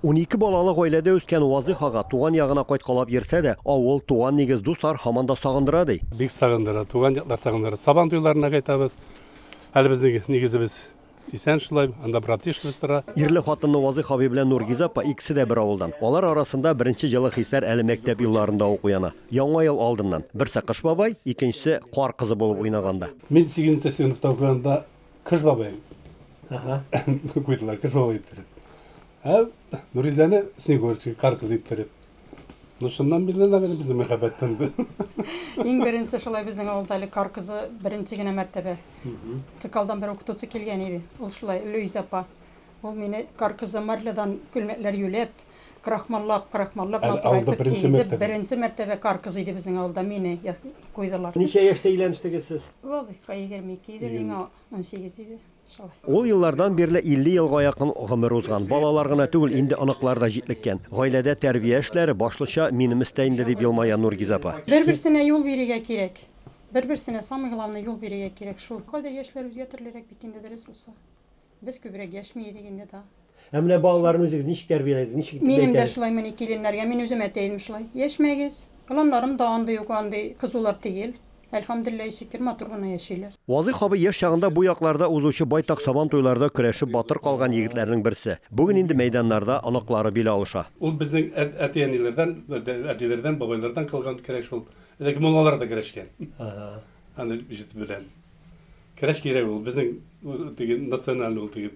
12 балалы гаиләдә үскән Вазыйх ага туган ягына кайткалап йөрсә дә, авыл, туган нигез, дуслар һаман да сагындыра, ди. Бик сагындыра, туган яклар сагындыра. Сабан туйларына кайтабыз. Әле безнең нигезебез исән шулай, анда братишкабыз тора. Ирле хатынлы Вазыйх абый белән Нургизә апа икесе дә бер авылдан. Алар арасында беренче җылы хисләр әле мәктәп елларында ук уяна. Яңа ел алдыннан. Берсе Кыш бабай, икенчесе Кар кызы булып уйнаганда. Мин сигезенче сыйныфта укыганда Кыш бабай куйдылар, Кыш бабай иттереп. Ә Нуризәне Снегурочка, Кар кызы иттереп. Ну, шуннан бирле, наверное, безнең мәхәббәт тынды. Иң беренче шулай безнең авылда әле Кар кызы беренче генә мәртәбә. Цикалдан бер укытучы килгән иде. Ул шулай, Луиза апа. Ул мине Кар кызы марлядан күлмәкләр юләп, крахмаллап, крахмаллап, матурайтып кигезеп, беренче мәртәбә Кар кызы иде безнең авылда, мине куйдылар. Ничә яшьтә өйләнештегез сез? Вазыйхка 22 иде, миңа 18 иде. Ул еллардан бирле 50 елга якын гомер узган. Балалар гына түгел, инде оныклар да җитлеккән. Гаиләдә тәрбия эшләре, башлыча, минем өстә инде, дип елмая Нургизә апа. Бер-берсенә юл бирергә кирәк. Бер-берсенә, самый главный, юл бирергә кирәк шул. Хәзер яшьләр үзгә төрлерәк бит инде, дөрес булса. Без күбрәк яшьми идек инде, да. Ә менә балаларны үзегез ничек тәрбияләдегез, ничек итеп Минем дә шулай мени киленнәргә, мин үзем әтә идем шулай. Яшьмәгез. Оланнарым да андый ук андый кызулар түгел. Әлхәмдүлилләһи шөкер, матур гына яшиләр. Вазыйх абый яшь чагында бу якларда узучы байтак сабан туйларда көрәшеп батыр калган егетләрнең берсе. Бүген инде мәйданнарда оныклары бил алыша. Ул безнең әти-әниләрдән, әтиләрдән, бабайлардан калган көрәш ул. Ләкин муллалар да көрәшкән. Аны җете белән. Көрәш кирәк ул, безнең теге национальный ул теге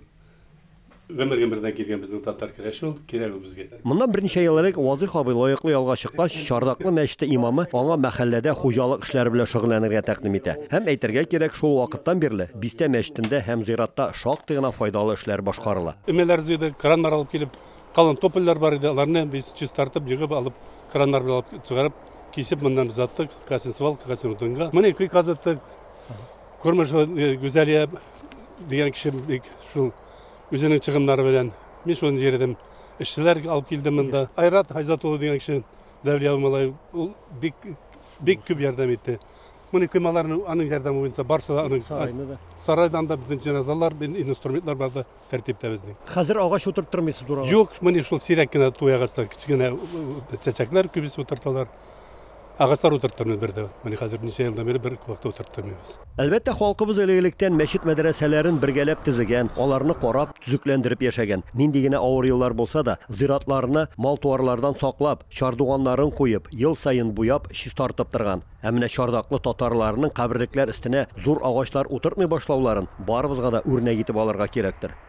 гомер-гомердән килгән безнең татар көрәше ул, кирәк ул безгә. Моннан берничә ел элек Вазыйх абый лаеклы ялга чыккач, Чардаклы мәчете имамы аңа мәхәлләдә хуҗалык эшләре белән шөгыльләнергә тәкъдим итә. Һәм, әйтергә кирәк, шул вакыттан бирле бистә мәчетендә һәм зиратта шактый гына файдалы эшләр башкарыла. Өмәләр җыйдык, краннар алып килеп, калын топольләр бар иде, аларны без чистартып, егып алып, краннар белән алып чыгарып, кисеп моннан без аттык, кайсын свалка, кайсын утынга. Моны көй казыттык. Кормышева Гүзәлия дигән кеше бик шул үзенең чыгымнары белән мин шуны йөрдем. Эшчеләр алып килдем монда. Айрат Айзат улы дигән кеше Дәүлия малай ул бик бик күп ярдәм итте. Моны коймаларны аның ярдәме буенча барсы да аның сарайны да. Сарайдан да бөтен җеназалар, инструментлар бар да тәртиптә безнең. Хәзер агач утырттырмыйсыз турага? Юк, менә шул сирәк кенә туй агачлар, кечкенә чәчәкләр күбесе утырталар. Агачлар утырттырмый бер дә. Менә хәзер ничә елдан бирле бер куак та утырттырмыйбыз. Әлбәттә, халкыбыз элек-электән мәчет-мәдрәсәләрен бергәләп төзегән, аларны карап, төзекләндереп яшәгән. Нинди генә авыр еллар булса да, зиратларны мал-туарлардан саклап, чардуганнарын куеп, ел саен буяп, чистартып торган. Ә менә чардаклы татарларының каберлекләр өстенә зур агачлар утыртмый башлауларын барыбызга да үрнәк итеп алырга кирәктер.